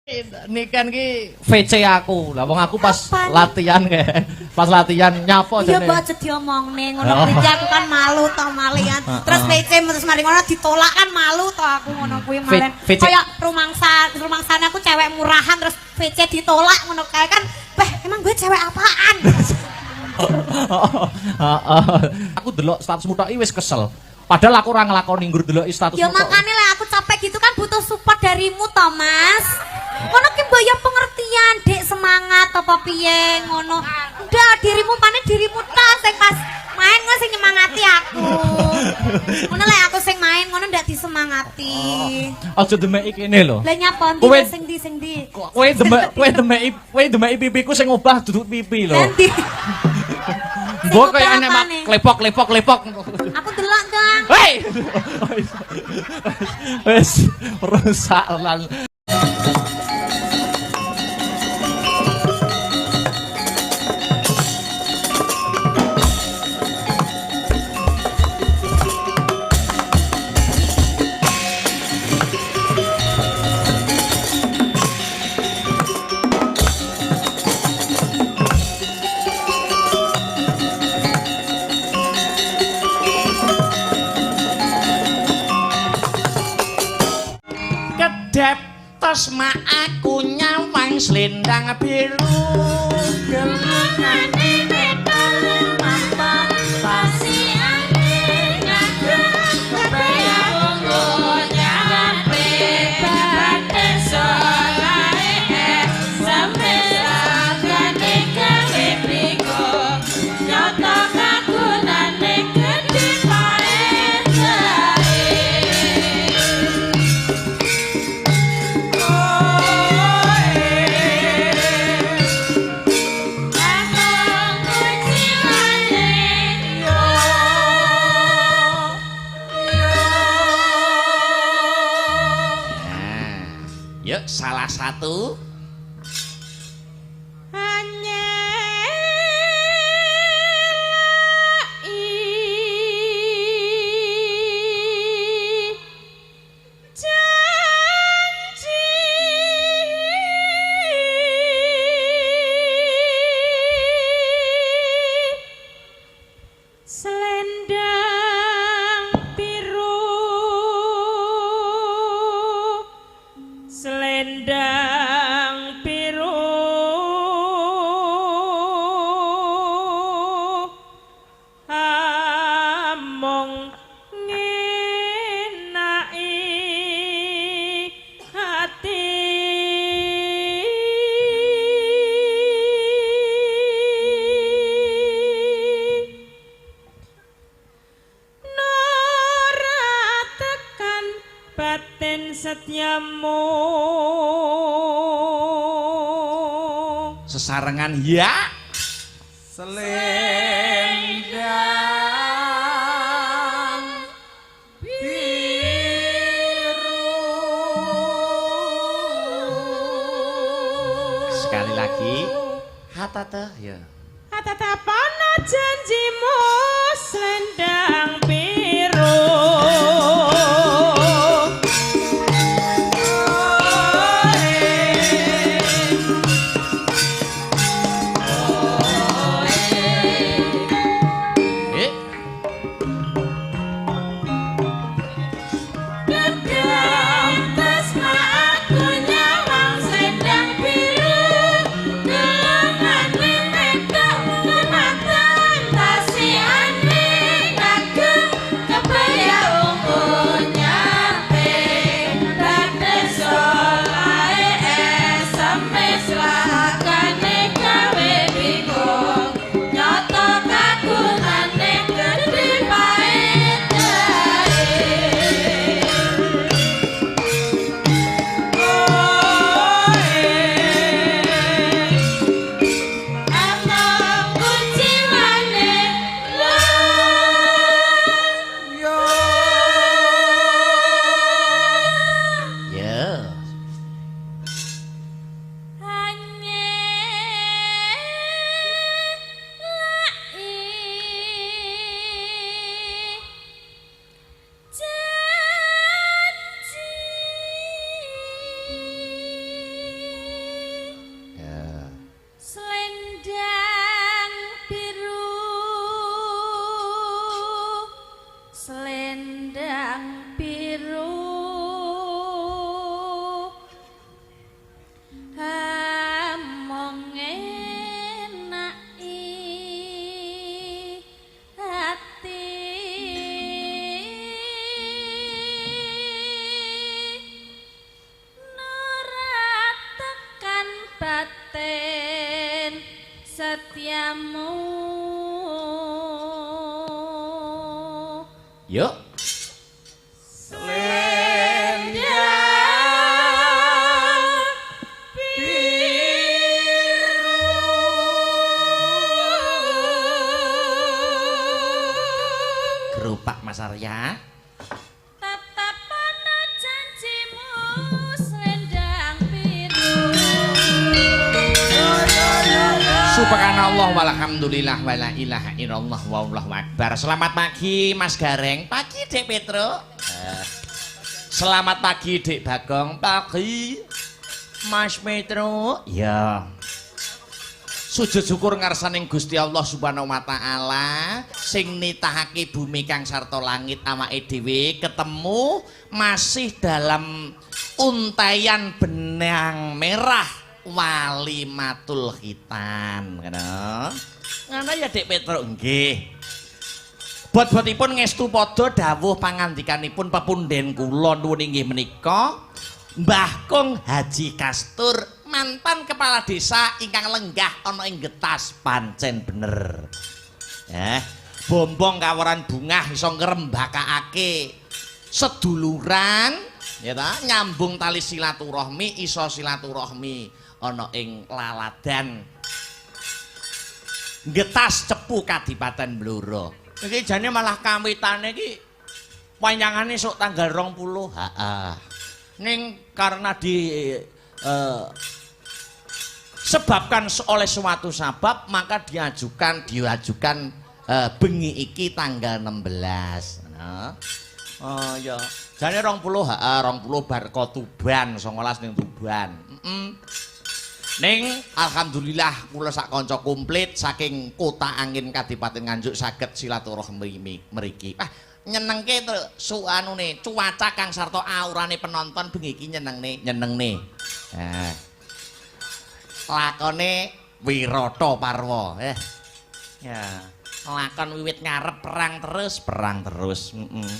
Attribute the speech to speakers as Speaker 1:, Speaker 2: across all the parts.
Speaker 1: Niken ki VC aku. Lah wong aku pas
Speaker 2: Apaan?
Speaker 1: Latihan kae. Pas latihan nyapa
Speaker 2: Iya
Speaker 1: jane.
Speaker 2: mbok aja diomongne ngono kuwi aku kan malu to malian. Terus VC terus mari ngono ditolak kan malu to aku ngono kuwi malen.
Speaker 1: VC.
Speaker 2: Kayak rumangsane aku cewek murahan terus VC ditolak ngono kae kan. Beh, emang gue cewek apaan?
Speaker 1: Heeh. Aku delok statusmu tok iki wis kesel. Padahal aku ora nglakoni nggur deloki statusmu.
Speaker 2: Ya
Speaker 1: tok.
Speaker 2: makane lah aku capek gitu kan butuh support darimu to, Mas. Ngono ki mbok ya pengertian, Dik, semangat apa piye ngono. Ndak dirimu pane dirimu ta sing pas main ngono sing nyemangati aku. Ngono lek aku sing main ngono ndak disemangati.
Speaker 1: Aja demeki kene lho.
Speaker 2: Lah nyapa ndi
Speaker 1: Kowe-
Speaker 2: sing ndi sing ndi?
Speaker 1: Kowe demek kowe demeki kowe demeki pipiku sing obah duduk pipi lho.
Speaker 2: Lah ndi?
Speaker 1: Mbok kaya enek mak
Speaker 2: apane?
Speaker 1: klepok klepok klepok.
Speaker 2: Aku delok dong.
Speaker 1: Hei. Wis rusak lan.
Speaker 3: Kedep tosma aku nyawang selendang biru gelungane metu mampa pasiane ngagreng kebayang nyape bate solae sampe sagane gawe bingung nyata kagunane gedhe pae. Yuk salah satu.
Speaker 4: Selendang biru, selendang biru, among ngenai hati. Nora tekan batin setiamu.
Speaker 3: Sesarengan ya.
Speaker 5: Selendang biru.
Speaker 3: Sekali lagi. Hatata ya.
Speaker 4: Tetapana janjimu selendang biru.
Speaker 3: Eh,
Speaker 4: Gedang tesma aku nyawang selendang biru. Delengane wedok lumaten tasiane ngagem Setiamu.
Speaker 3: Yuk.
Speaker 4: Selendang biru.
Speaker 3: Gerobak Mas Arya.
Speaker 4: Tetep ana janjimu selendang biru.
Speaker 3: Subhanallah walhamdulillah wala ilaha illallah wallahu akbar. Selamat pagi Mas Gareng. Pagi Dek Petro. Selamat pagi Dek Bagong. Pagi Mas Petro. Ya. Sujud syukur ngarsaning Gusti Allah Subhanahu wa taala sing nitahake bumi kang sarta langit awake dhewe ketemu masih dalam untaian benang merah walimatul khitan ngono. Ngono ya Dik Petro nggih. Bot-botipun ngestu padha dawuh pangandikanipun pepunden kula nuwun inggih menika Mbah Kung Haji Kastur mantan kepala desa ingkang lenggah ana ing Getas pancen bener. Bombong kawaran bungah iso ngrembakake seduluran ya ta, nyambung tali silaturahmi iso silaturahmi ana ing laladan Getas Cepu Kadipaten Blora. Iki jane malah kawitane iki wayangane sok tanggal 20. Heeh. Ning karena di sebabkan oleh suatu sabab maka diajukan bengi iki tanggal 16. Nah. Oh ya, jane 20 heeh 20 bar ko Tuban 19 ning Tuban. Heeh. Ning alhamdulillah kula sak kanca komplit saking Kota Angin Kadipaten Nganjuk saged silaturahmi mriki. Ah, nyenengke to su anune cuaca kang sarta aurane penonton bengi iki nyenengne, nyenengne. Nah. Lakone Wirata Parwa. Ya, lakon wiwit ngarep perang terus, perang terus. Heeh.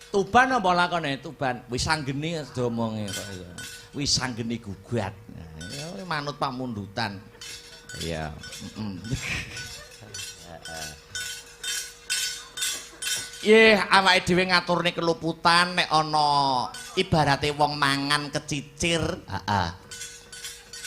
Speaker 3: Tuban apa lakone? Tuban. Wis anggene diomongi kok ya. Wis anggene gugat. Ya manut pamundutan. Iya, heeh. Yeh, awake dhewe ngaturne keluputan nek ana ibarate wong mangan kecicir, heeh.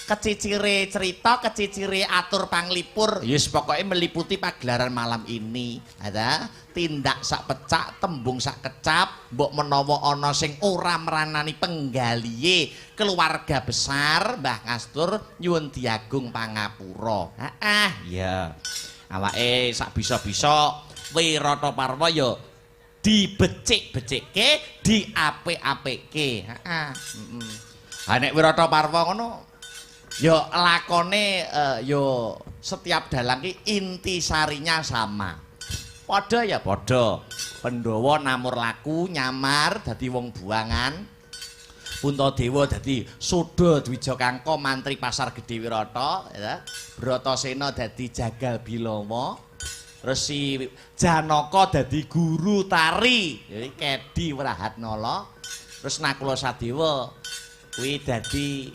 Speaker 3: Kecicire cerita, kecicire atur panglipur, yes pokoke meliputi pagelaran malam ini. Ada tindak sak pecak, tembung sak kecap, mbok menawa ana sing ora meranani penggalihe keluarga besar Mbah Kastur nyuwun diagung pangapura. Heeh, iya. Awake sak bisa-bisa Wirata Parwa ya dibecik-becikke, diapik-apikke. Heeh. Heeh. Ha nek Wirata Parwa ngono ya lakone ya setiap dalang ki intisarinya sama. Padha ya padha. Pandhawa namur laku nyamar dadi wong buangan. Puntadewa dadi Suda Dwijakangka mantri Pasar Gedhe Wirata, ya. Bratasena dadi Jagal Bilawa. Terus si Janaka dadi guru tari, jadi Kedi Wrahatnala. Terus Nakula Sadewa kuwi dadi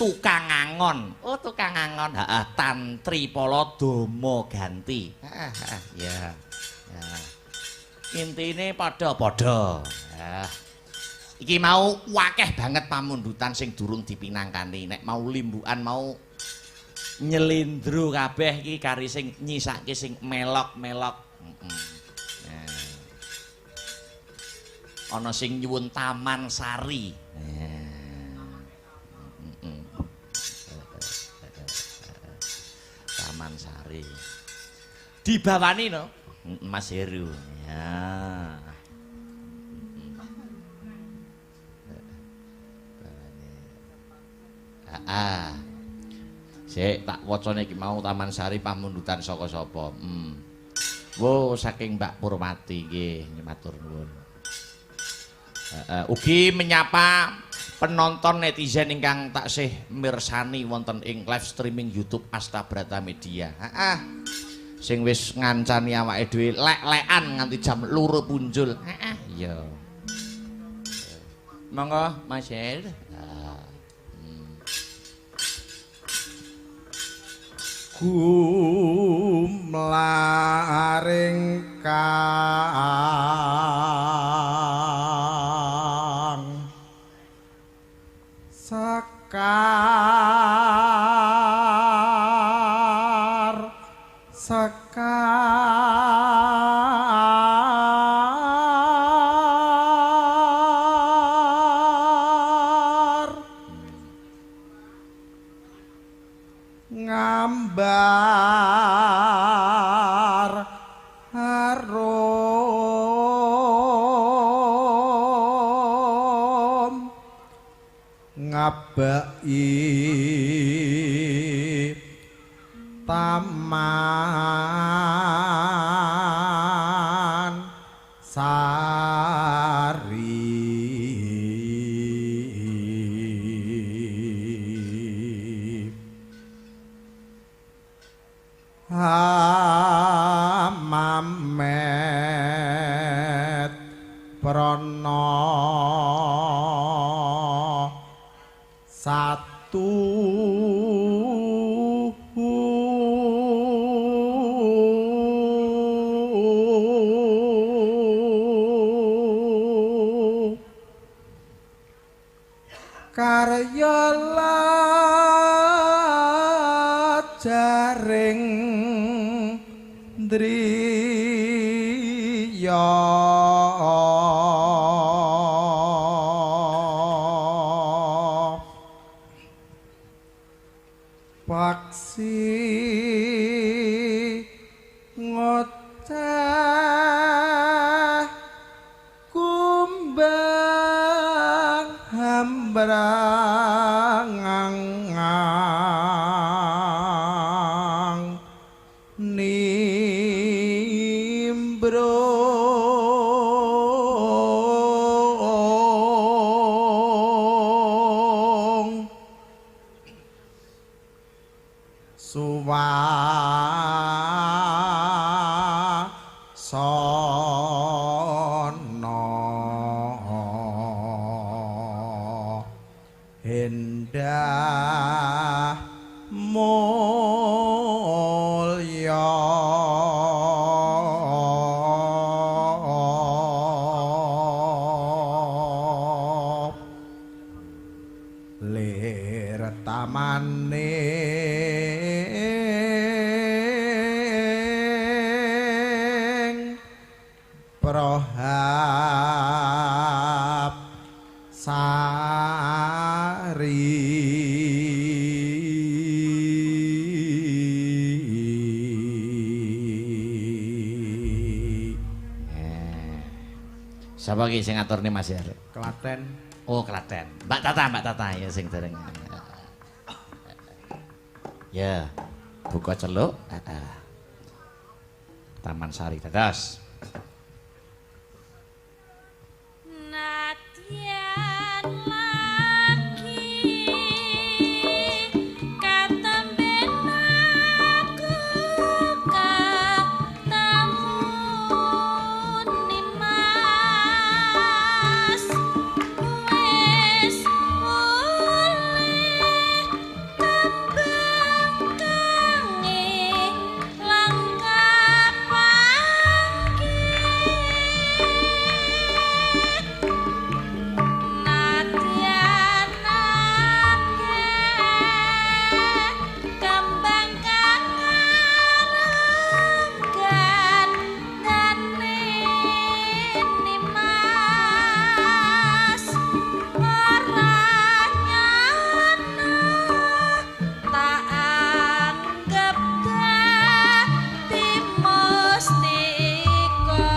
Speaker 3: tukang angon. Oh, tukang angon. Heeh, Tantri Pala Dama ganti. Heeh, heeh, ya. Ya. Intine padha-padha. Heeh. Iki mau wakeh banget pamundutan sing durung dipinangkani. Nek mau limbukan mau nyelindro kabeh iki kari sing nyisake sing melok-melok. Heeh. Ana sing nyuwun Taman Sari. Taman Sari. Dibawani no, Mas Heru. Ya. Ah. Sik tak wacane iki mau Taman Sari pamundutan saka sapa. Wo saking Mbak Purwati nggih matur nuwun. Ugi menyapa penonton netizen ingkang taksih mirsani wonten ing live streaming YouTube Astabrata Media. Heeh. Sing wis ngancani awake dhewe lek-lekan nganti jam 2 punjul. Heeh, iya. Monggo Mas Her.
Speaker 6: Gumlaring kang sekar sekar ngambar harum ngabaki taman sari. Hamamet prana satu karya jaring driya paksi ngoceh kumbang hambrangang nimbrung suwasana endah mulya lir tamane prohab sari.
Speaker 3: Sapa iki sing ngaturne Mas Yer?
Speaker 6: Klaten.
Speaker 3: Oh, Klaten. Mbak Tata, Mbak Tata ya sing dereng. Ya, buka celuk. Heeh. Taman Sari dados.
Speaker 4: Nadyan lagi katemben aku ketemu Nimas wis oleh tembang kang ilang kapanggih. Nadyan akeh kembang kang arum gandane Nimas ora nyana tak anggep dadi mustika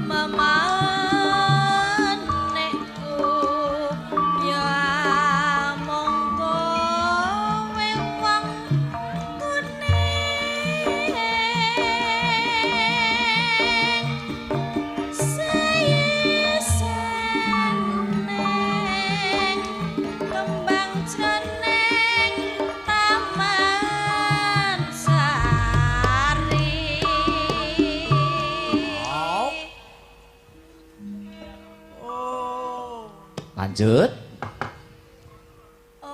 Speaker 4: memanekku ya mung kowe wong kuning seiseneng kembang jroning taman sari.
Speaker 3: Lanjut.
Speaker 4: Oh.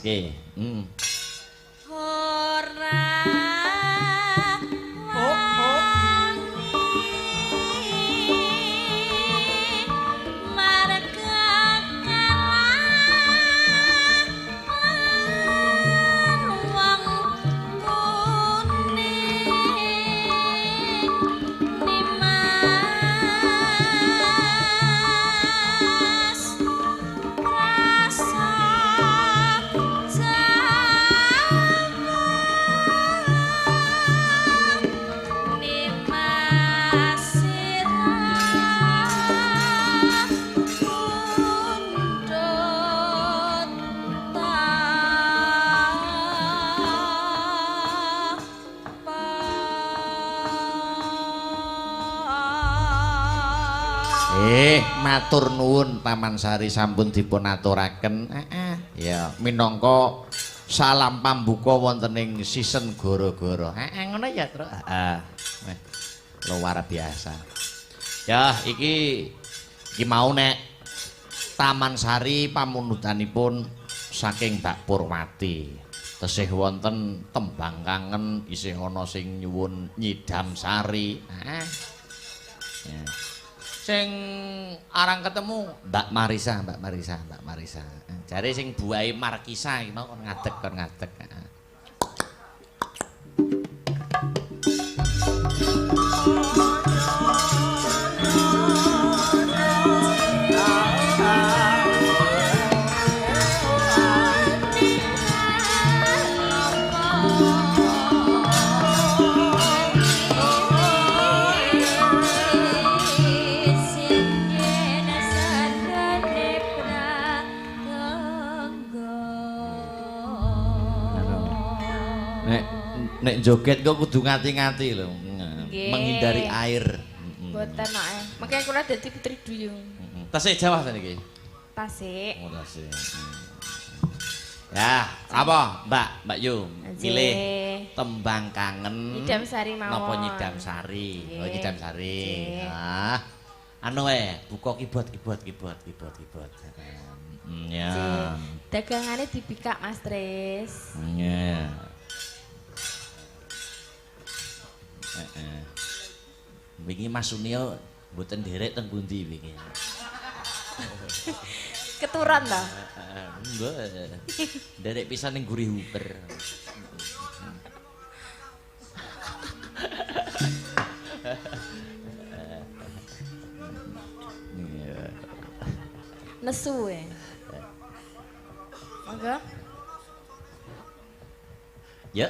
Speaker 3: Teruske.
Speaker 4: Ora
Speaker 3: Matur nuwun Taman Sari sampun dipun aturaken. Heeh. Ya, minangka salam pambuka wonten ing season gara-gara. Heeh, ngono ya, Truk. Heeh. Luar biasa. Ya, iki mau nek Taman Sari pamundutanipun saking Mbak Purwati. Tesih wonten tembang kangen isih ana sing nyuwun nyidam sari. Heeh. Ya. Sing arang ketemu Mbak Marisa, Mbak Marisa, Mbak Marisa. Jare sing buahe Markisa iki mau kon ngadeg, kon ngadeg. Nek joget kok kudu ngati-ngati lho, menghindari air.
Speaker 4: Mboten kok. Mengke kula dadi putri duyung.
Speaker 3: Tasik Jawa ta niki?
Speaker 4: Tasik.
Speaker 3: Oh, tasik. Ya, apa Mbak? Mbak Yu, milih tembang kangen.
Speaker 4: Nyidam sari mawon.
Speaker 3: Napa nyidam sari? Oh, nyidam sari. Ah. Anu buka keyboard, keyboard, keyboard, keyboard, keyboard. Ya.
Speaker 4: Dagangane dibikak Mas Tris.
Speaker 3: Iya. Wingi Mas Sunio mboten nderek teng pundi wingi.
Speaker 4: Keturon ta?
Speaker 3: Enggak. Nderek pisan ning Gurih Huber.
Speaker 4: Nesu e. Monggo.
Speaker 3: Ya.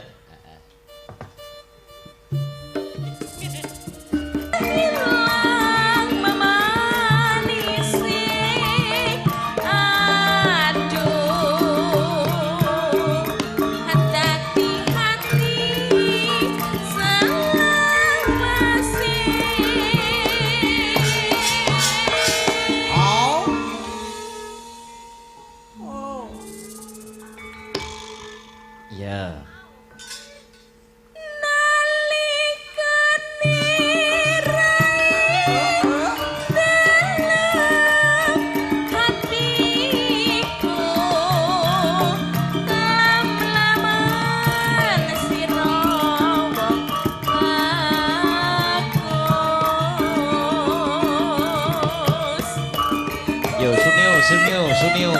Speaker 3: Sunio, Sunio.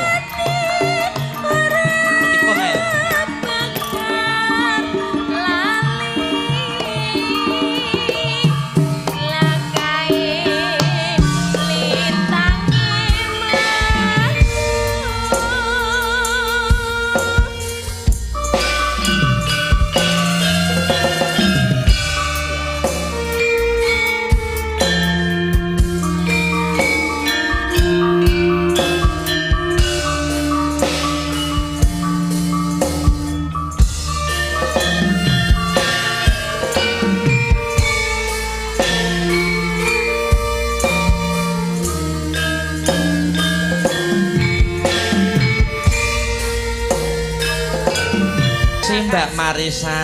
Speaker 3: Mbak Marisa.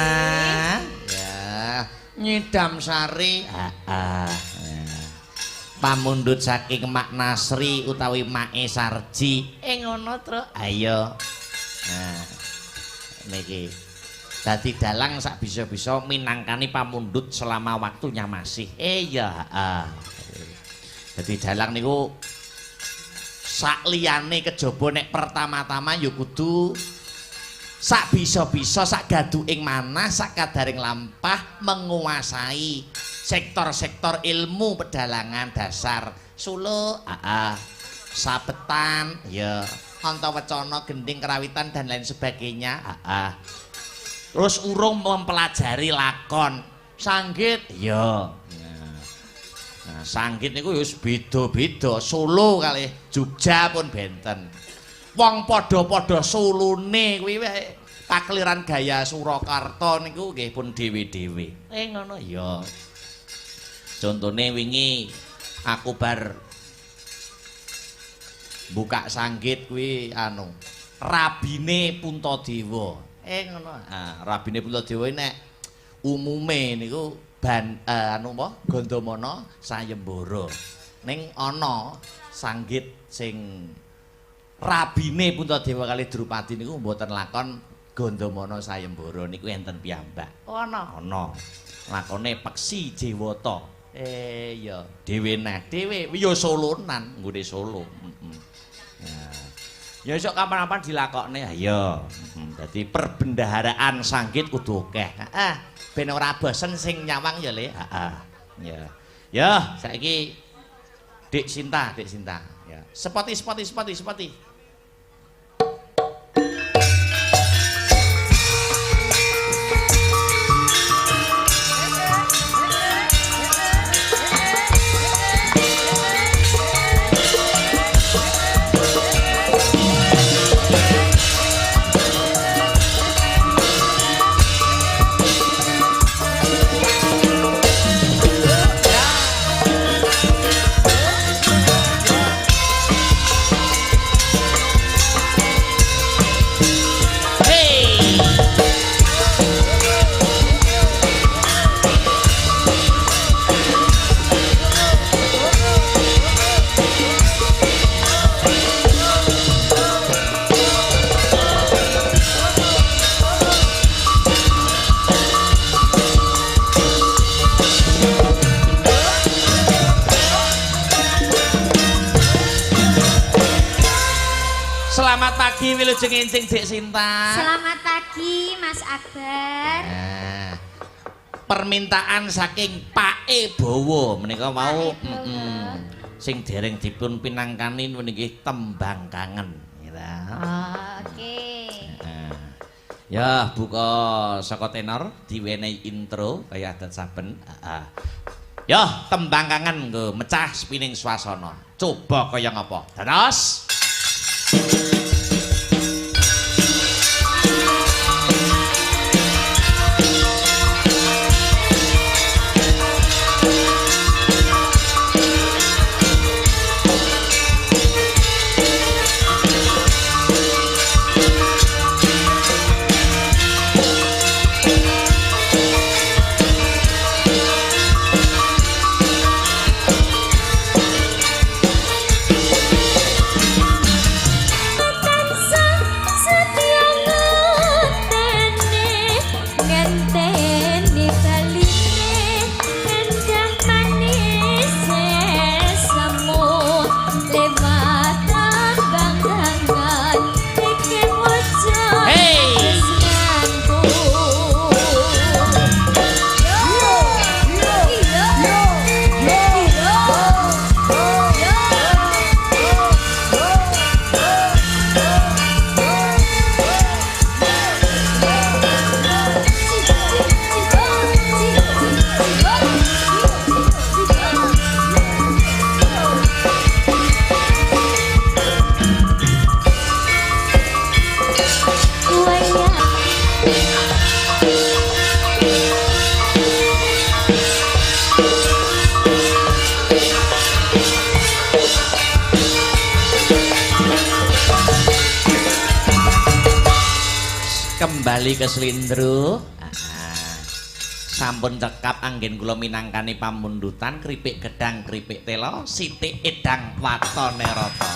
Speaker 3: Ya, nyidam sari. Heeh. Pamundhut saking Mak Nasri utawi Mae Sarji. Ngono, Truk. Ayo. Nah. Niki. Dadi dalang sak bisa-bisa minangkani pamundhut selama waktunya masih. Iya, heeh. Dadi dalang niku sak liyane kejaba nek pertama-tama ya kudu sak bisa-bisa sak gaduking manah sak kadaring lampah menguasai sektor-sektor ilmu pedalangan dasar suluk, heeh, sabetan, ya, antawacana, gending, kerawitan dan lain sebagainya, heeh. Terus urung mempelajari lakon sanggit, ya. Nah, sanggit niku ya wis beda-beda, Solo kalih Jogja pun benten. Wong padha-padha Solone kuwi wae pakeliran gaya Surakarta niku nggih pun dhewe-dhewe. Ngono ya. Contone wingi aku bar buka sanggit kuwi anu Rabine Puntadewa. Ngono. Ah, Rabine Puntadewa nek umume niku ban anu apa Gandamana Sayembara. Ning ana sanggit sing Rabine Puntadewa kali Drupadi niku mboten lakon Gandamana Sayembara niku enten piyambak. Oh, ana. Ana. Lakone Peksi Jewata. Ya dhewe nah dhewe ya Solonan nggone Solo. Heeh. Nah. Ya esuk kapan-kapan dilakokne ya. Dadi perbendaharaan sanggit kudu akeh. Heeh. Ben ora bosen sing nyawang ya, Le. Heeh. Ya. Ya, saiki Dik Sinta, Dik Sinta. Ya. Sepoti, sepoti, sepoti, sepoti. Selamat pagi wilujeng enjing Dik Sinta.
Speaker 2: Selamat pagi Mas Akbar.
Speaker 3: Nah, permintaan saking Pak E Bowo menika mau sing dereng dipun pinangkani niki tembang kangen ya.
Speaker 2: Oh, oke.
Speaker 3: Ya, buka saka tenor diwenehi intro kaya adat saben. Heeh. Ya, tembang kangen nggo mecah spining swasana. Coba kaya ngapa? Dados. Kembali ke Slindro. Sampun cekap anggen kula minangkani pamundutan keripik gedang keripik telo sithik edang watone rata.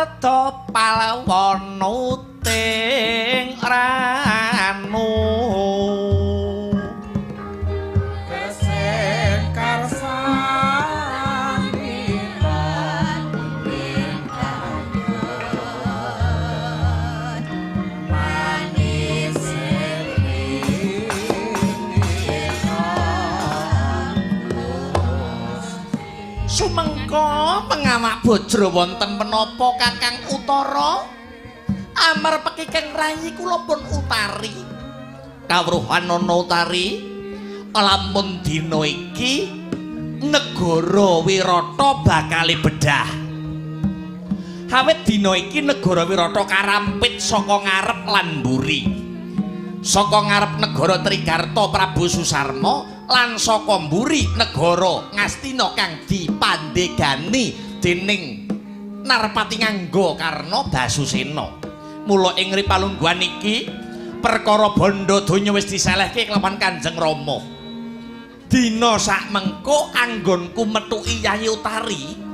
Speaker 3: Trigarta palwonuting ranu
Speaker 6: Kesing karsanira ing kayon manis
Speaker 3: Sumengko pengamak bojro wonten menapa Kakang Utara? Amar pekikeng rayi kula pun Utari. Kawruhanana Utari, lamun dina iki negara Wirata bakal bedah. Awit dina iki negara Wirata karampit saka ngarep lan mburi. Saka ngarep negara Trigarta Prabu Susarma lan saka mburi negara Ngastina kang dipandhegani dening Narpati Nganggo Karna Basusena. Mula ing ripalungguhan iki perkara bandha donya wis diselehke kelawan Kanjeng Rama. Dina sakmengko anggonku methuki Yayi Utari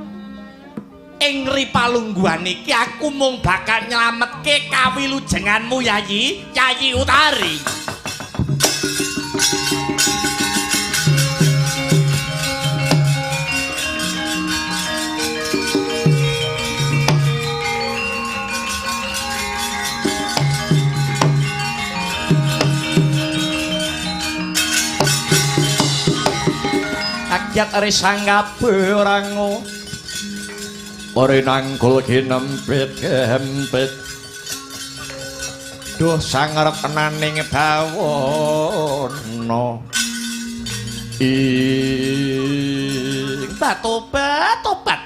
Speaker 3: ing ripalungguhan iki aku mung bakal nyelametke kawilujenganmu Yayi, Yayi Utari. Kagiat risang kabeh orango ore nangkul kinempit kempit duh sangarep tenaning bawono ing batobat tobat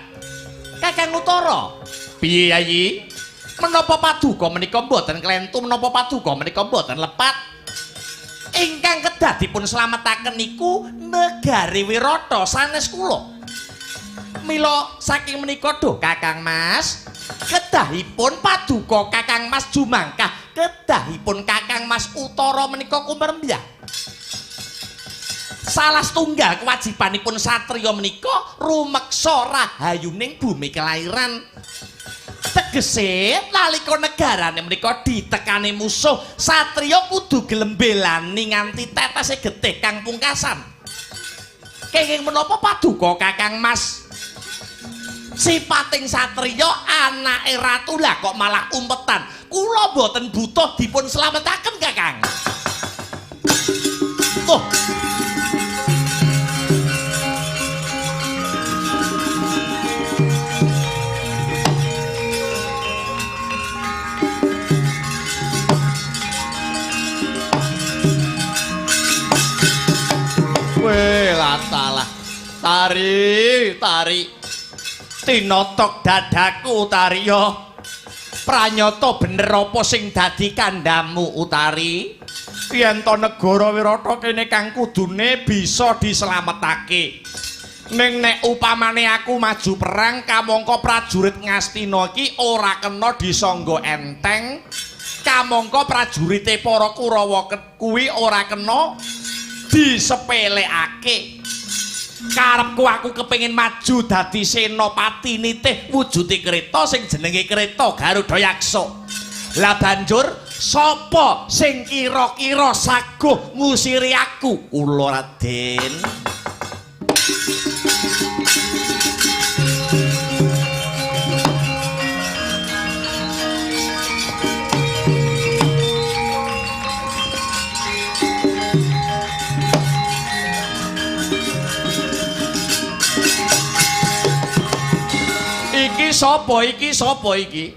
Speaker 3: Kakang Utara piye Yayi menapa paduka menika mboten klentu menapa paduka menika mboten lepat ingkang kedah dipun slametaken niku negari Wirata sanes kula. Mila saking menika duh Kakang Mas, kedahipun paduka Kakang Mas jumangkah kedahipun Kakang Mas Utara menika kumrembyah. Salah setunggal kewajibanipun satriya menika rumeksa rahayuning bumi kelairan. Tegese nalika negarane menika ditekani musuh, satriya kudu gelem belani nganti tetese getih kang pungkasan. Kenging menapa paduka Kakang Mas? Sipating satriya anake ratu lah kok malah umpetan. Kula mboten butuh dipun slametaken Kakang. Tuh. Weh latalah. Tari, tari. Tinotok dadaku Utari yo. Pranyata bener apa sing dadi kandhamu Utari? Yen to negara Wirata kene kang kudune bisa dislametake. Ning nek upamane aku maju perang kamangka prajurit Ngastina iki ora kena disangga enteng. Kamangka prajurite para Kurawa kuwi ora kena disepelekake. Karepku aku kepengin maju dadi senopati nitih wujude kereta sing jenenge kereta Garuda Yaksa. Lah banjur sapa sing kira-kira saguh ngusiri aku? Kula Raden. Iki sapa iki sapa iki?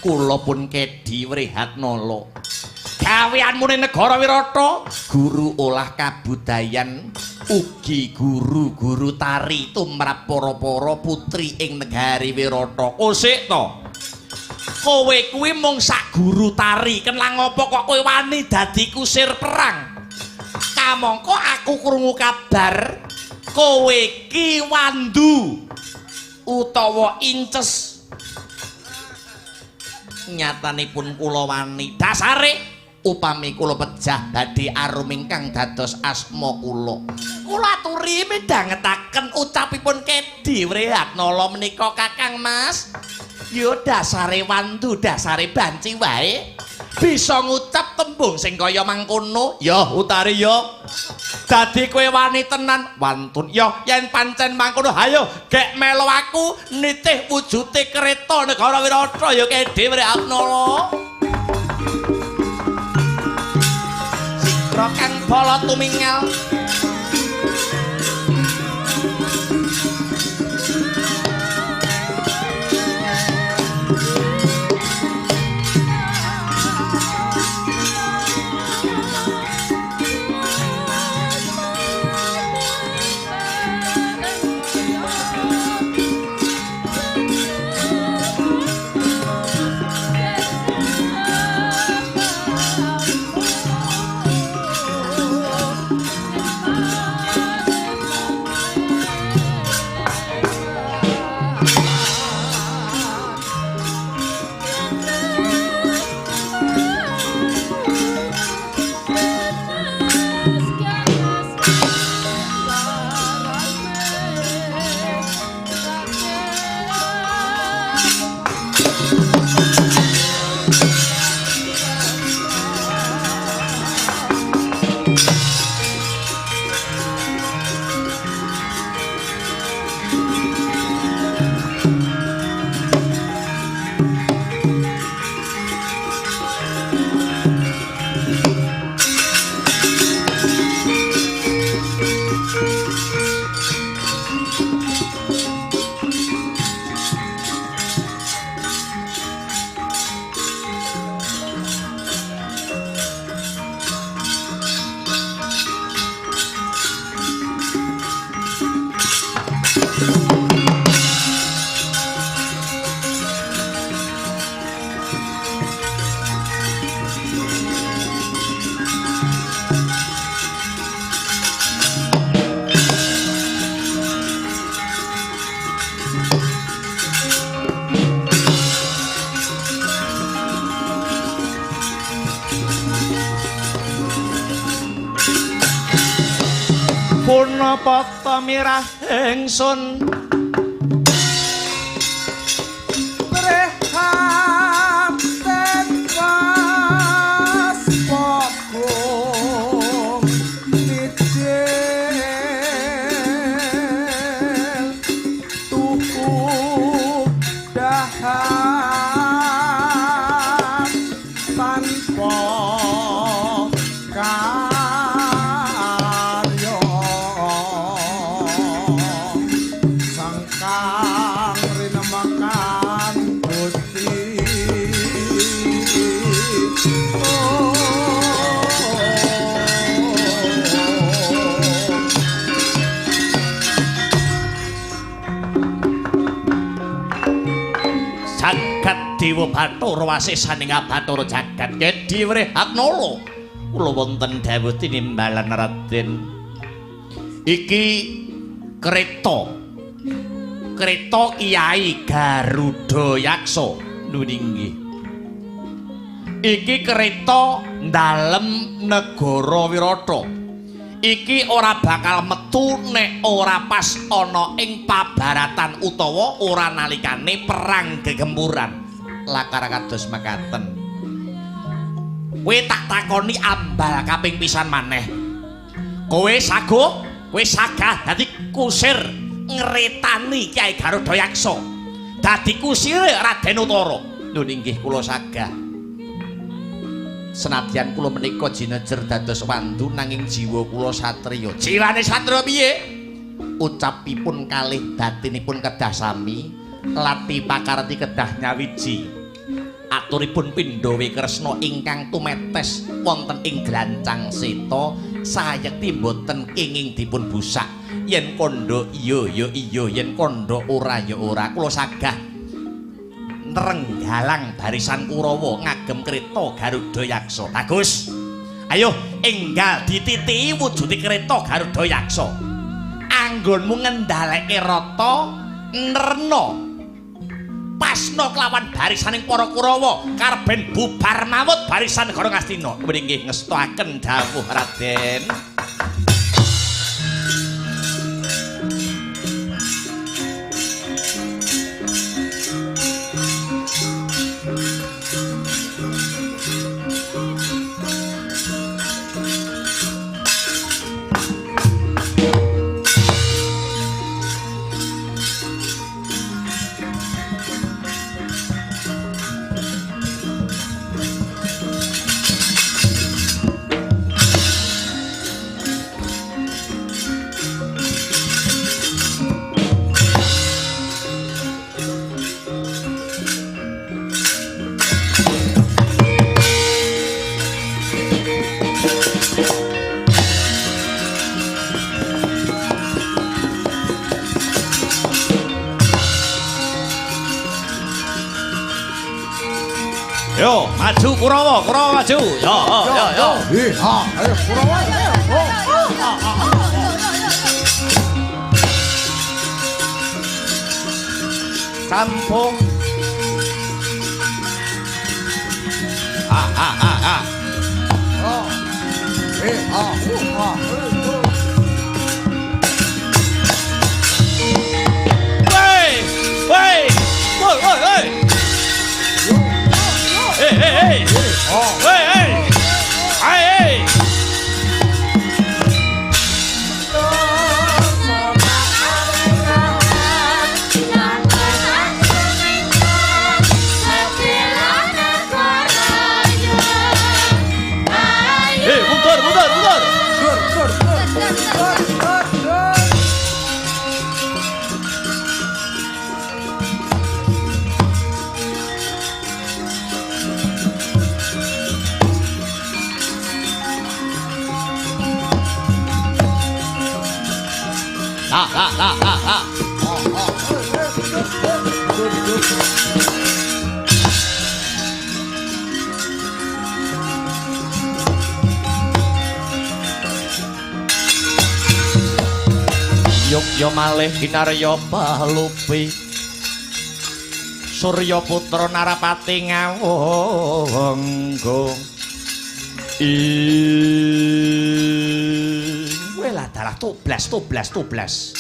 Speaker 3: Kula pun Kedi Wrehatnala. Gaweanmu ning negara Wirata, guru olah kabudayan, ugi guru-guru tari tumrap para-para putri ing negari Wirata. Kosik to. Kowe kuwi mung sak guru tari, kenang apa kok kowe wani dadi kusir perang? Kamangka aku krungu kabar kowe ki wandu utawa inces. Nyatanipun kula wani dasare upami kula pejah badhe arum ingkang dados asma kula. Kula aturi midhangetaken ucapipun Kedi Wrehatnala menika Kakang Mas. Ya dasare wandu, dasare banci wae. Bisa ngucap tembung sing kaya mangkono. Ya Utari ya. Dadi kowe wani tenan wantun. Ya yen pancen mangkono hayo gek melu aku nitih wujude kereta negara Wirata ya kedhe Wrehatnala. Sikra kang bala tumingal. Punapa mirah ingsun
Speaker 5: Prihatin was pokok mijil tuku dahar tanpa karya sangkang rinemakan Gusti.
Speaker 3: Jagat Dewa Bathara wasesaning Bathara jagat Kedhi Wrehatnala. Kula wonten dawuh tinimbalan Raden. Iki kereta. Kereta Kyai Garuda Yaksa. Nuwun inggih. Iki kereta ndalem negara Wirata. Iki ora bakal metu nek ora pas ana ing pabaratan utawa ora nalikane perang gegempuran. Lakar kados mekaten. Kowe tak takoni ambal kaping pisan maneh. Kowe sago, kowe sagah dadi kusir ngretani Kyai Garuda Yaksa. Dadi kusire Raden Utara. Lho inggih kula sagah. Senadyan kula menika jinejer dados wandu nanging jiwa kula satriya. Jiwane satriya piye? Ucapipun kalih batinipun kedah sami, lati pakarti kedah nyawiji. Aturipun pindha Kresna ingkang tumetes wonten ing glancang seta sayekti mboten kenging dipun busak. Yen kandha iya ya iya, yen kandha ora ya ora. Kula sagah nrenggalang barisan Kurawa ngagem kereta Garuda Yaksa. Bagus. Ayo enggal dititihi wujude kereta Garuda Yaksa. Anggonmu ngendhaleke rata nrena. Pasna kelawan barisaning para Kurawa karben bubar mawut barisan negara Ngastina. Nggih ngestoaken dawuh Raden. Maju Kurawa, Kurawa maju. Yo yo yo.
Speaker 5: Ha, ayo Kurawa. Ayo.
Speaker 3: Kampung. Ah ah ah ah.
Speaker 5: Oh. Ah, ah.
Speaker 3: Woi, woi. Woi, woi, woi. Hey, hey, hey. Hey, hey. Hey, hey. Hey, mundur, mundur, mundur.
Speaker 5: Dur, dur, dur. Dur, dur, dur.
Speaker 3: La, la, la, la, la.
Speaker 5: Dur, dur.
Speaker 3: Yogya malih kinarya palupi. Surya putra Narapati ngawangga. Ing welah dalah toblas toblas toblas.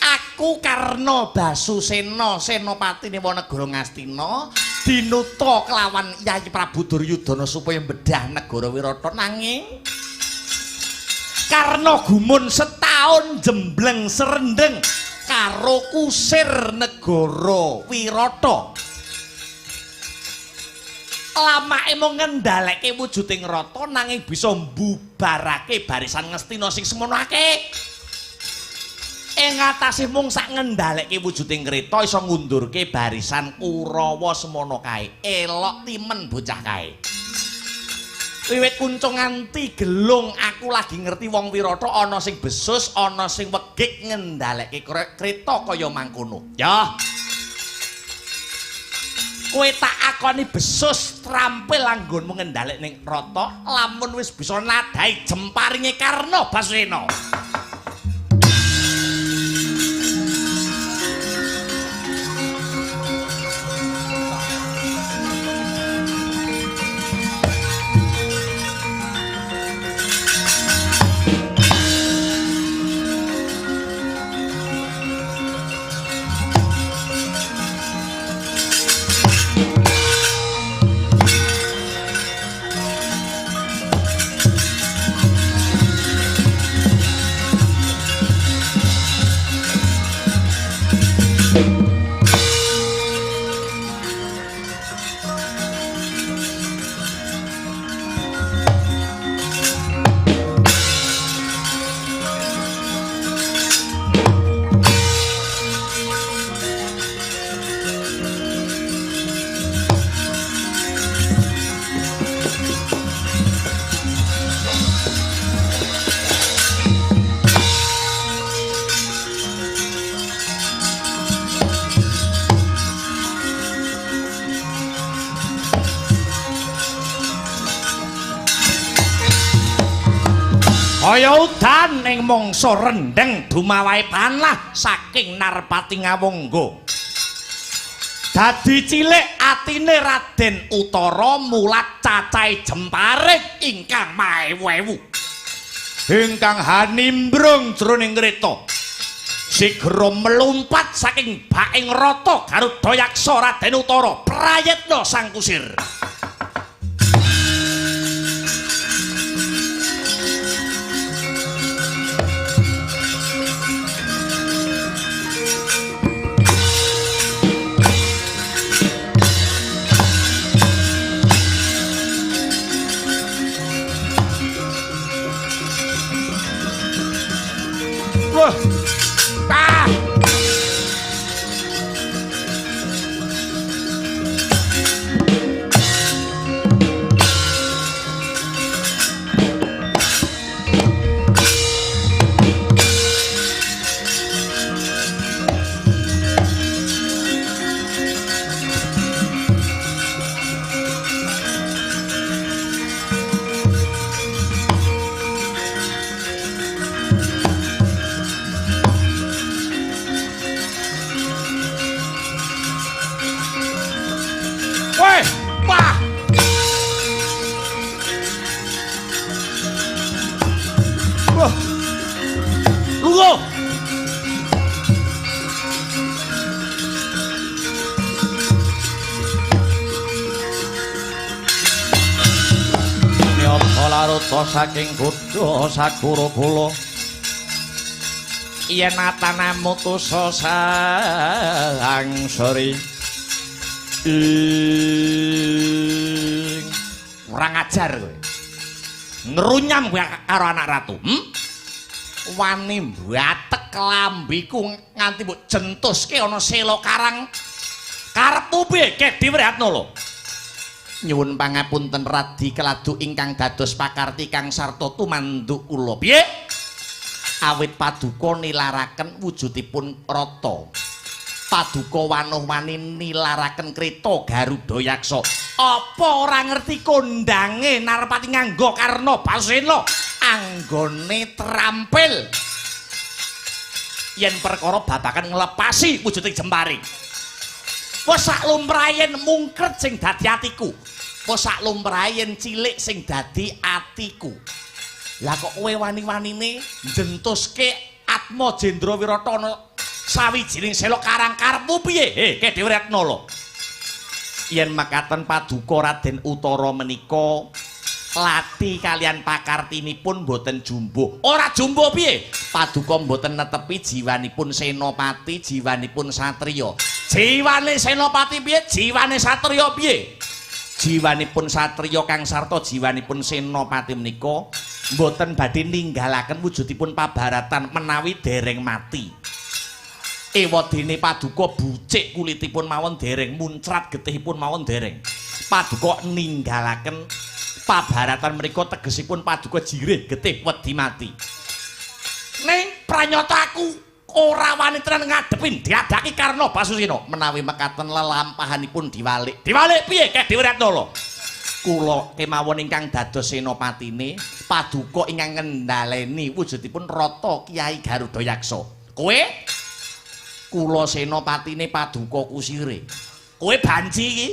Speaker 3: Aku Karna Basusena senopatine Wanegara Ngastina dinuta kelawan Yayi Prabu Duryudana supaya mbedah negara Wirata, nanging Karna gumun setahun jembleng serendeng karo kusir negara Wirata. Lamake mung ngendhaleke wujuding rata nanging bisa mbubarake barisan Ngastina sing semono akeh. Ing atase mung sak ngendhaleke wujuding kreta iso ngundurke barisan Kurawa semono kae. Elok timen bocah kae. Wiwit kuncung nganti gelung aku lagi ngerti wong Wirata ana sing besus, ana sing wegik ngendhaleke kreta kaya mangkono. Ya. Kowe tak akoni besus trampil anggonmu ngendhalek ning rata lamun wis bisa nadhahi jemparinge Karna Basusena. Kaya udan ing mangsa rendheng dumawahe panah saking Narpati Ngawangga. Dadi cilik atine Raden Utara mulat cacahe jemparing ingkang maewu-ewu. Ingkang hanimbrung jroning kreta. Sigra melumpat saking baking rata Garuda Yaksa Raden Utara prayitna sang kusir. Wah. Ah. Narata saking kutha Sagara kula yen atanamu tusa sang sri ing kurang ajar kowe ngrunyam kowe karo anak ratu wani mbatek klambiku nganti mbok jentuske ana sela karang karepmu piye Kedhi Wriatna lho. Nyuwun pangapunten Radi Keladu ingkang dados pakarti kang sarta tumanduk kula. Piye? Awit paduka nilaraken wujudipun rata. Paduka wanuh-wani nilaraken kreta Garuda Yaksa. Apa ora ngerti kondange Narpati nganggo Karna Basena anggone terampil yen perkara babagan nglepasi wujuding jembaring. Wes sak lumrahe yen mungkret sing dadi atiku. Wes sak lumrahe yen cilik sing dadi atiku. Lah kok kowe wani-wanine njentuske Atma Jendra Wirata ana sawijining sela karang karepmu piye? He, Kedhi Wriatna lho. Yen mekaten paduka Raden Utara menika lati kalian pakartinipun mboten jumbuh. Ora jumbuh piye? Paduka mboten netepi jiwanipun senopati, jiwanipun satriya. Jiwane senopati piye? Jiwane satriya piye? Jiwanipun satriya kang sarta jiwanipun senopati menika mboten badhe ninggalaken wujudipun pabaratan menawi dereng mati. Ewadene paduka bucik kulitipun mawon dereng, muncrat getihipun mawon dereng. Paduka ninggalaken pabaratan menika tegesipun paduka jirih getih wedi mati. Ning pranyata aku ora wani tenan ngadepin diadaki Karna Basusena menawi mekaten lelampahanipun diwalik. Diwalik piye Kedhi Wriatna lho? Kula kemawon ingkang dados senopatine paduka ingkang ngendhaleni wujudipun Rata Kyai Garuda Yaksa. Kowe? Kula senopatine paduka kusire. Kowe banci iki?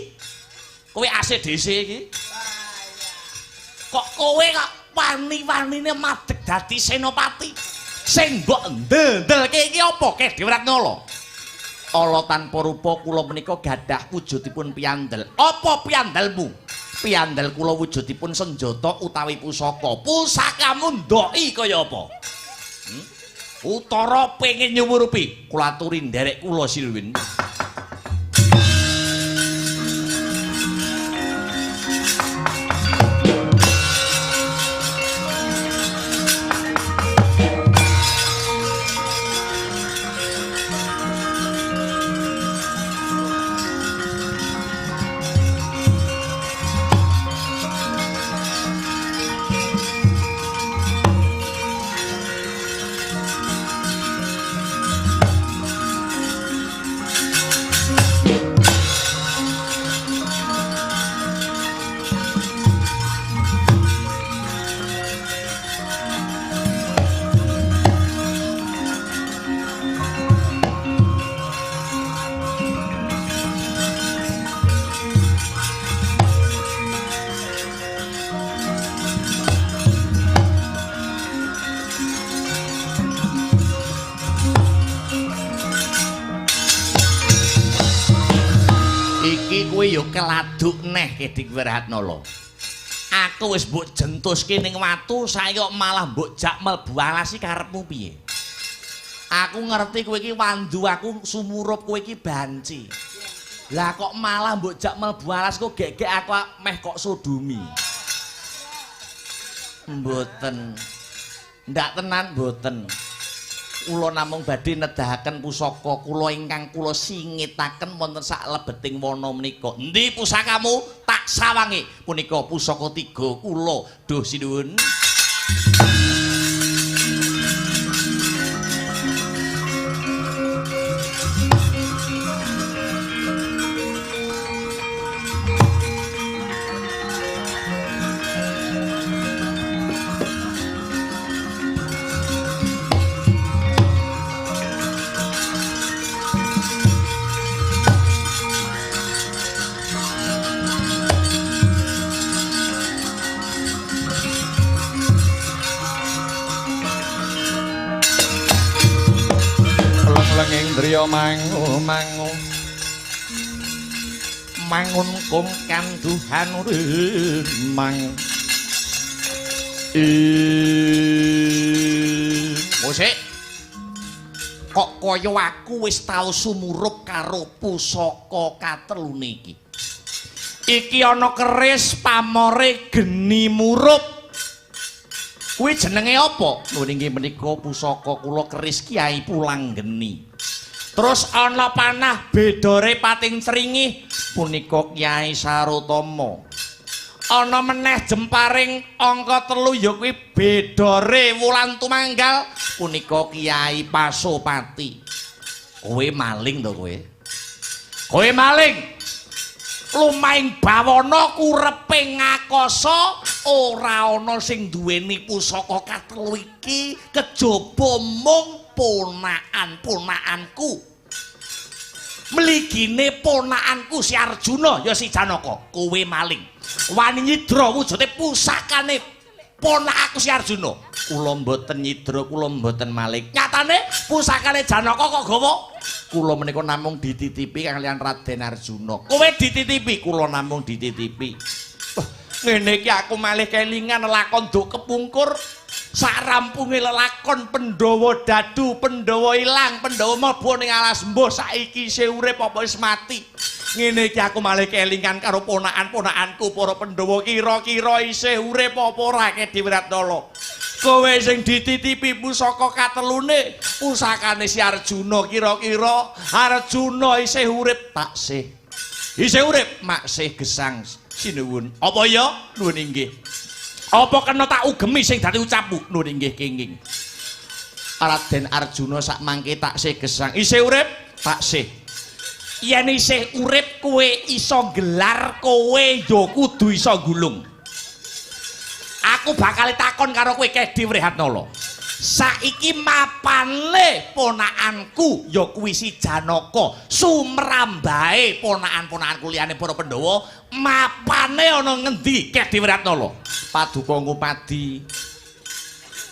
Speaker 3: Kowe ACDC iki? Kok kowe kok wani-wanine madeg dadi senopati? Sing mbok ndel-ndelke iki apa Kedhi Wriatna lho? Ala tanpa rupa kula menika gadah wujudipun piyandel. Apa piyandelmu? Piyandel kula wujudipun senjata utawi pusaka. Pusakamu ndoki kaya apa? Utara pengin nyumurupi, kula aturi nderek kula Silwin. Keladuk neh Kedhi Wriatna lho. Aku wis mbok jentuske ning watu, saiki kok malah mbok jak mlebu alas iki karepmu piye? Aku ngerti kowe iki wandu, aku sumurup kowe iki banci. Lah kok malah mbok jak mlebu alas kok gek-gek aku meh kok sodumi. Mboten. Ndak tenan mboten. Kula namung badhe nedahaken pusaka kula ingkang kula singitaken wonten sak lebeting wana menika. Endi pusakamu? Tak sawangi. Punika pusaka tiga kula. Duh sinuwun. Indriya mangu mangu mangun kung kanduhan mang Musik. Kok kaya aku wis tau sumurup karo pusaka katelune iki. Iki ana keris pamore geni murup. Kuwi jenenge apa? Lho inggih menika pusaka kula keris Kyai Pulang Geni. Terus ana panah bedore pating cringih punika Kyai Sarotama. Ana meneh jemparing angka 3 ya kuwi bedore Wulan Tumanggal punika Kyai Pasopati. Kowe maling to kowe? Kowe maling. Lumahing bawana kurepe ngakasa ora ana sing duweni pusaka katelu iki kejaba mung ponakan-ponakanku. Mligine ponakanku si Arjuna ya si Janaka. Kowe maling. Wani nyidra wujude pusakane ponakanku si Arjuna. Kula mboten nyidra, kula mboten maling. Nyatane pusakane Janaka kok gawa? Kula menika namung dititipi kaliyan Raden Arjuna. Kowe dititipi, kula namung dititipi. Wah, ngene iki aku malih kelingan lakon nduk kepungkur. Sarampunge lelakon Pandhawa dadu, Pandhawa ilang, Pandhawa mlebu ning alas mbuh saiki isih urip apa wis mati. Ngene iki aku malih kelingan karo ponakan-ponakanku para Pandhawa kira-kira isih urip apa ora Ki Wiratnala. Kowe sing dititipi pusaka katelune, pusakane si Arjuna kira-kira Arjuna isih urip taksih. Isih urip maksih gesang sinuwun. Apa ya? Nuwun inggih. Apa kena tak ugemi sing dadi ucapmu? Nuwun inggih kenging. Raden Arjuna sak mangke taksih gesang. Isih urip? Taksih. Yen isih urip kowe iso gelar, kowe ya kudu iso gulung. Aku bakal takon karo kowe Kedhi Wrehatnala. Saiki mapane ponakanku ya kuwi si Janaka, sumrambahe ponakan-ponakanku liyane para Pandhawa, mapane ana ngendi Kedhi Wrehatnala? Paduka ngupadi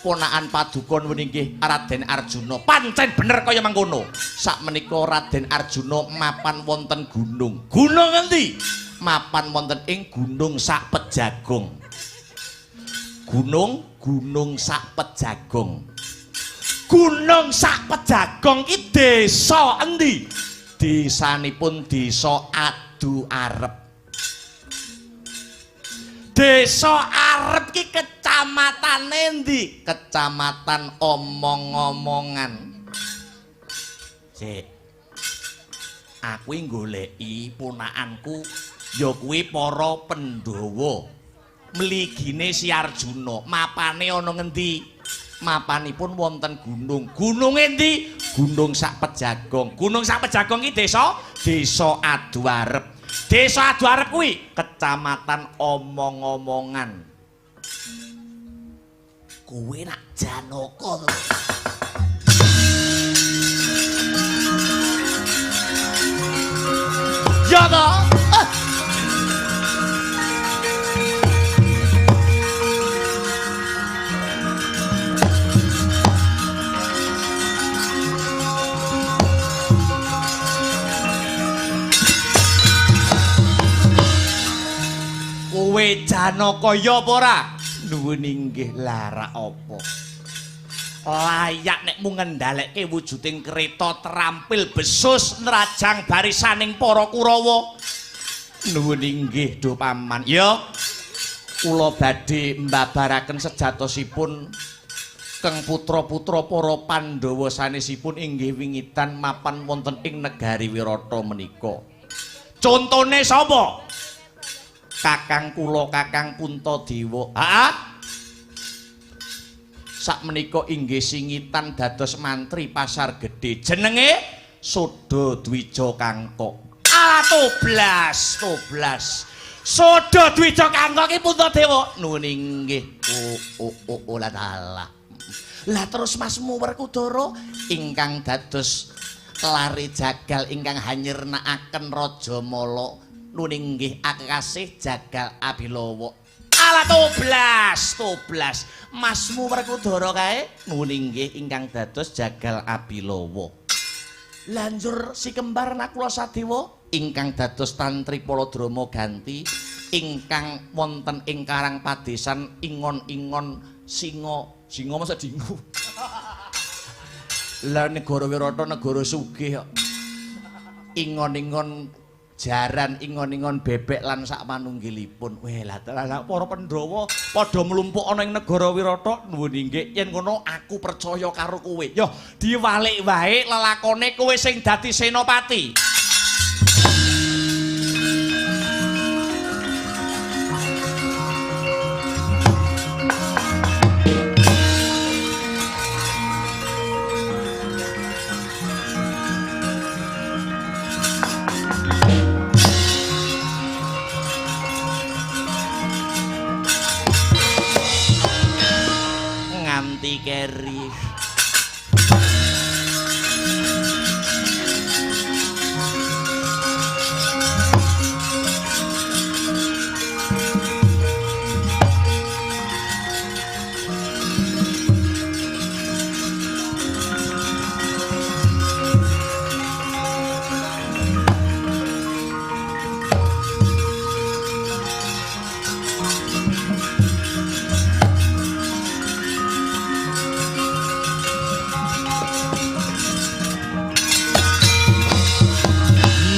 Speaker 3: ponakan paduka nuwun inggih Raden Arjuna. Pancen bener kaya mangkono. Sakmenika Raden Arjuna mapan wonten gunung. Gunung ngendi? Mapan wonten ing Gunung Sakpejagong. Gunung Sakpejagong. Gunung Sakpejagong ki desa endi? Desanipun Desa Adu Arep. Desa Arep ki kecamatane endi? Kecamatan Omong-omongan. Sik. Aku goleki ponakanku ya kuwi para Pandhawa. Mligine si Arjuna, mapane ana ngendi? Mapanipun wonten gunung. Gunung endi? Gunung Sakpejagong. Gunung Sakpejagong ki desa? Desa Adu Arep. Desa Adu Arep kuwi kecamatan Omong-omongan. Kowe nak Janaka to. Ya to? Kowe Janaka ya apa ora? Nuwun inggih lara apa? Layak nek mung ngendhalekke wujuding kereta terampil besus nrajang barisaning para Kurawa. Nuwun inggih do paman. Ya. Kula badhe mbabaraken sejatosipun keng putra-putra para Pandhawa sanesipun inggih wingitan mapan wonten ing negari Wirata menika. Contone sapa? Kakang kula Kakang Puntadewa. Heeh. Sakmenika inggih singitan dados mantri Pasar Gedhe. Jenenge Soda Dwija Kangkok. Alah toblas, toblas. Soda Dwija Kangkok ki Puntadewa. Nuwun inggih. Oh oh oh la dalah. Lah terus Masmu Werkudara ingkang dados lare jagal ingkang hanyirnakaken Raja Mala. Nuwun inggih akasih jagal Abilawa. Alah toblas, toblas. Masmu Werkudara kae nuwun inggih ingkang dados jagal Abilawa. Lanjur si kembar Nakula Sadewa ingkang dados tantri Paladrama ganti Ingkang wonten ing Karang Padesan ingon-ingon singa, singa masa dingu. Lah negara Wirata negara sugih kok. Ingon-ingon jaran, ingon-ingon bebek lan sak manunggilipun. Weh lah lah para Pandhawa padha mlumpuk ana ing negara Wirata. Nuwun inggih, yen ngono aku percaya karo kowe. Yo diwalik wae lelakone kowe sing dadi senopati. Nganti keri.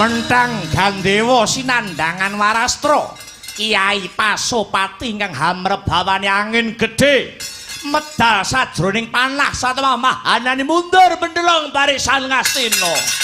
Speaker 3: Mentang Gandewa sinandhangan warastra Kyai Pasopati ingkang hamrebawane angin gedhe medal sajroning panah satemah mahanane mundur mendelong barisan Ngastina.